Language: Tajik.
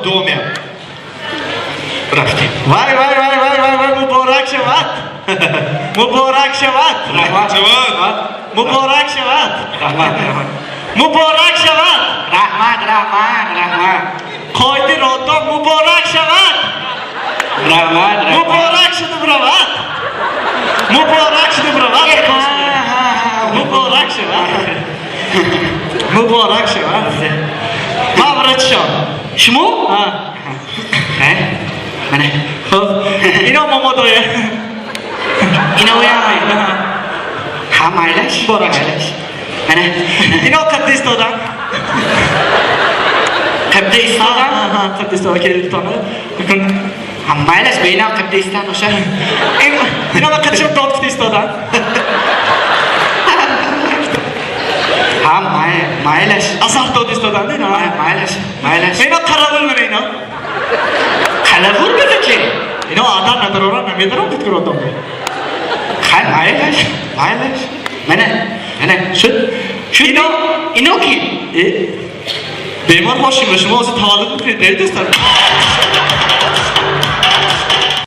Доме. Рафтем. Вай, вай, вай, вай, вай, вай, муборак шавад, муборак шавад! Раҳмат. Шавад. Муборак шавад! Раҳмат, раҳмат. Муборак шавад! Раҳмат, раҳмат, раҳмат. Қоиди роддом муборак шавад! Раҳмат, раҳмат. Муборак шуду равад, муборак шуду равад, муборак шавад, муборак шавад! Ман врачшон. Шумо? Ҳа. Ҳа? Мана. Хуб, ино момодоя. Иноям. Ҳа, майлаш. Муборак шавад. Майлаш. Мана. Ино қадда истодан. Қибда истодан? Қадда истодан келитона. Ҳа, майлаш, бейнам қибда истан оша. Ино ма қадшам дод кута истодан. Ҳа, майлаш. Асар дод истодан ино. Майлаш, майлаш. Ино қаравул мана ино. Қалавур беда чи? Ино адам надарорам, намедарам дид куротом. Хай, майлаш, майлаш. Мана, мана, шуд. Шуд. Ино Ино ки? Э, бемор ҳошим, шумо ҳозир таваллуд мекунед, дӯстон.